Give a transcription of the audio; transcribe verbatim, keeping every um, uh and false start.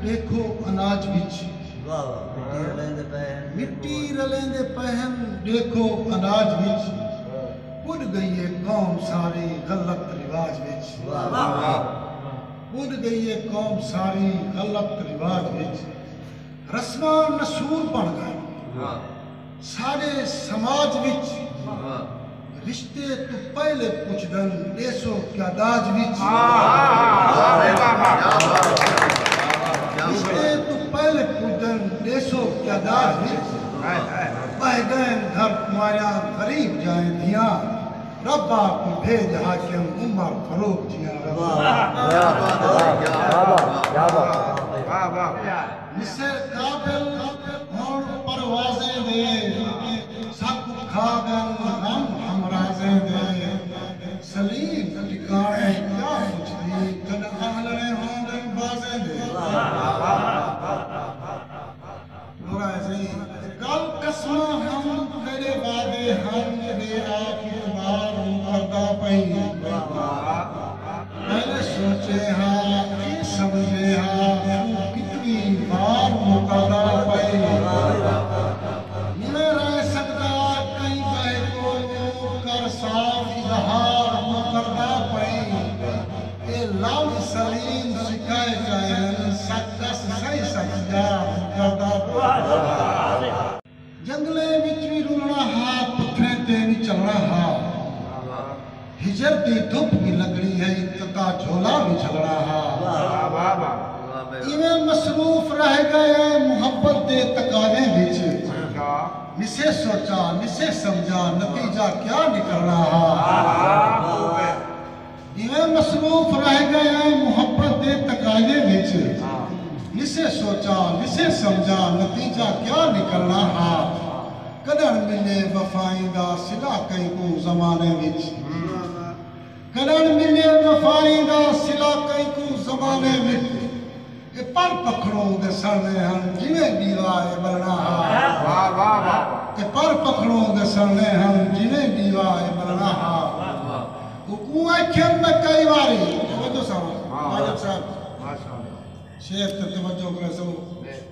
ݙیکھو اناج وچ۔ واہ واہ، مٹی رلیندے پئے ہن۔ مٹی رلیندے پئے ہن، ݙیکھو اناج وچ۔ ٻݙ ڳئی ہے قوم ساری غلط رواج وچ۔ واہ واہ۔ ٻݙ ڳئی ہے قوم ساری غلط رواج وچ۔ رسماں نسور بݨ ڳئن۔ واہ۔ ساݙے سماج وچ۔ واہ۔ رشتے توں پہلے پچھدن، ݙیسو کیا داج وچ؟ واہ، واہ، واہ، واہ۔ رشتے توں پہلے پچھدن، ݙیسو کیا داج وچ؟ ہائے، ہائے۔ ٻہہ ڳئن گھر کنواریاں غریب جائیں دھیاں، رب آپ کوں بھیج حاکم عمر فاروق جیاں۔ واہ، واہ، واہ، واہ۔ مصر قابل ہݨ پروازیں دے، سک کھا ڳن غم ہمرازیں دے۔ سلیم ٹکاݨے کیا پچھدی، جݙاں آلݨے ہوندن بازیں دے۔ برا ہے سہی۔ کل قسماں ہن، تیݙے وعدے ہن، ݙے آپ اعتبار مکردا پئی۔ پہلے سوچے ہا، اے سمجھے ہا، توں کتنی وار مکردا پئے۔ نویں رہ سڳدا کہیں ٻئے کولوں، کر صاف اظہار مکردا پئے۔ اے لفظ سلیم سکائے ڳئے ہن، سچ ݙس سہی سچ یار مکردا پئے۔ جنگلیں وچ وی رلݨا ہا، پتھریں تے وی چلݨا ہا۔ ہجر دی دھپ وی لڳݨی ہئی، تتا جھولا وی جھلݨا ہا۔ واہ، واہ، واہ۔ ایویں مصروف رہ ڳئے ہیں محبت دے تقاضیں وچ۔ نسے سوچا، نسے سمجھا، نتیجہ کیا نکلݨا ہا۔ ایویں مصروف رہ ڳئے ہیں محبت دے تقاضے وچ۔ نسے سوچا، نسے سمجھا، نتیجہ کیا نکلݨا ہا۔ کݙݨ ملے وفائیں دا صلہ کہیں کوں زمانے وچ۔ کݙݨ ملے وفائیں دا صلہ کہیں کوں زمانے وچ۔ اے پر پکھڑوں دے سݨݨے ہن، جیویں ݙیوا اے ٻلݨا ہا۔ واہ، واہ، واہ، واہ۔ اے پر پکھڑوں دے سݨݨے ہن، جیویں ݙیوا اے ٻلݨا ہا۔ اوں آکھیم میں کئی واری، توجہ ساواں، واہ۔ واجب صاحب۔ ماشاءاللہ۔ شعر تے توجہ کرسو۔